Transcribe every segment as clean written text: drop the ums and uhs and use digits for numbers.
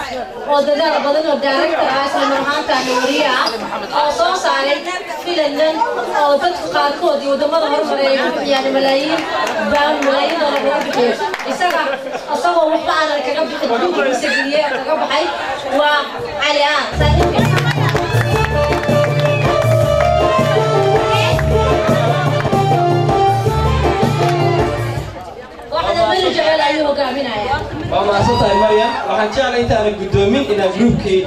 Oo dadaal badan oo director ah, isla mar ahaantaana wariye ah, oo soo saaray filannan oo dadku qaarkood iyo waddamada horumaray ay ku bixiyaan malaayiin baan, malaayiin doolar lagu bixiyo. Isaga isagoo waxba aanan kaga bixin juhdigiisa geliyey kaga baxay waa Cali Aan saaxiibkay. Kooxda Mili Jecel ayuu hogaaminayaa. Waa mahadsan tahay, Maryam. Waxaan jeclay intaanan guddoomin inaan groupkii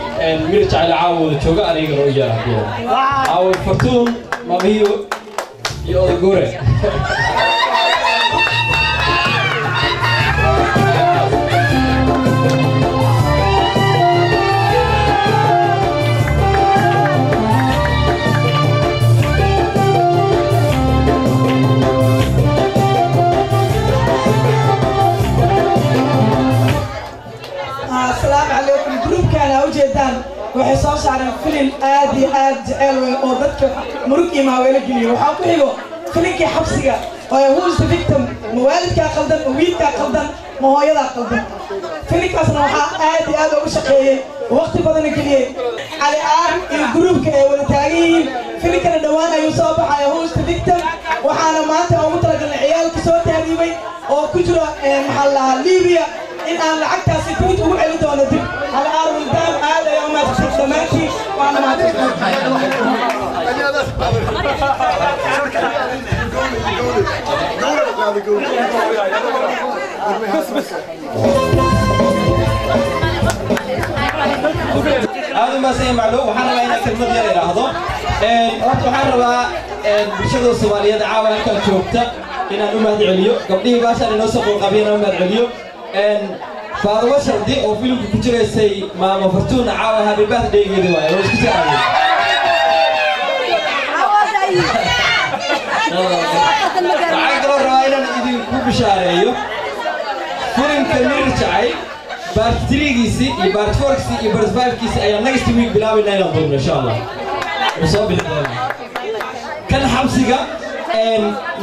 Miri Jecel caawooda jooga anigana u yeera haddii caawo Fartuun Mamiyo iyo Odaguure. Asalaamu calaykum. Groupkan aa ujeedaan waxay soo saareen filin aad iyo aad jeceel weyn oo dadka murug iyo maaweelo geliyo. Waxaa ku xigo filinkii xabsiga oo "Who is the victim?" Ma waalidkaa qaldan, ma wiilkaa qaldan, ma hooyadaa qaldan? Filinkaasna waxaa aad iyo aad ugu shaqeeyey, waqti badana geliyey Cali Aar iyo groupka ay wada taagan yihiin. Filinkana dhowaan ayuu soo baxaya, "Who is the victim?" Waxaana maanta ugu talagalnay ciyaalka soo tahriibay oo ku jiro, maxaa la dhahaa, Libiya, in aan lacagtaasi tigid ugu celin doono dib. Cali Aar wildaan, aad ayaa u mahadsantiin dhammaantiin, waana mahadsantiin. Aad u mahadsan yahay Macluum. Waxaan rabaa inaan kelmad yar idhaahdo. Horta waxaan rabaa bulshada Soomaaliyeed caawa halkan joogta inaan u mahad celiyo, gabdhihii baashaan inoo soo qowqabiya inaan u mahad celiyo. Faadimo Shardi oo filimka ku jiraysay Maama Fartuuna, caawa happy birthday-geedi waaye, waa isku soo aaday. Waxaan kaloo rabaa inaan idinku bishaareeyo filimka Mirir Jacayl part 3-giisii iyo part 4-kiisii iyo part 5-kiisii ayaa next week bilaabaynaa inaan duubno, insha Allah wuu soo bixi doonaa. Kan xabsiga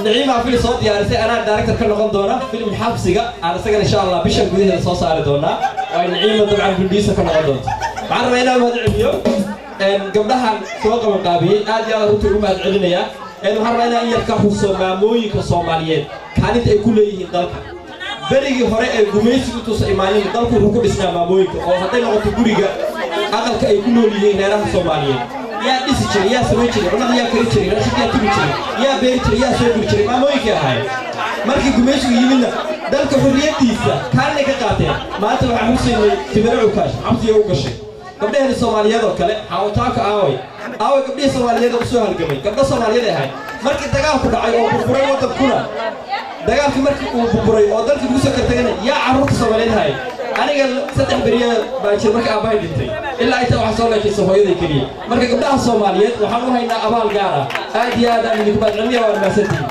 Naciimaa film soo diyaarisay, anaa director ka noqon doona. Film xabsiga aan isagana insha Allah bishan gudaheeda soo saari doonaa oo ay Naciima dabcan producer ka noqon doonto. Waxaan rabaa inaan mahad celiyo gabdhahan soo qaban qaabiyey, aad iyo aad runtii ugu mahad celinayaa. Waxaan rabaa inaan in yar ka xuso maamooyinka Soomaaliyeed kaalinta ay ku leeyihiin dalka. Berigii hore ee gumaysigu intuusa imaanin, dalku wuxuu ku dhisnaa maamooyinka, oo hadday noqoto guriga, aqalka ay ku nool yihiin reeraha Soomaaliyeed, yaa dhisi jiray, yaa samayn jiray cunnada, yaa kari jiray raashinka, yaa tumi jiray, yaa beeri jiray, yaa soo guri jiray? Maamooyinkay ahaayeen. Markii gumaysigu yimidna dalka xurriyaddiisa kaalinay ka qaateen. Maanta waxaan xusaynay Timire Cukaash xabsiga u gashay. Gabdhaheena Soomaaliyeed oo kale, Xaawataaka aaway, aaway gabdhihii Soomaaliyeed oo usoo halgamay? Gabdho Soomaaliyeed ay ahayd. Markii dagaalku dhacay oo burburay waddankuna, dagaalkii markii uu burburay oo dalkii lagu soo kala tagana, yaa carruurta Soomaaliyeed hayay? Aniga 3 beriya baan jir marka aabbahay dhintay, ilaa intaa waxaa soo leekaysa hooyaday keliya. Marka gabdhaha Soomaaliyeed waxaan u haynaa abaal gaar ah. Aad iyo aad aan idinku mahadcelinaya, waan mahadsantihiin.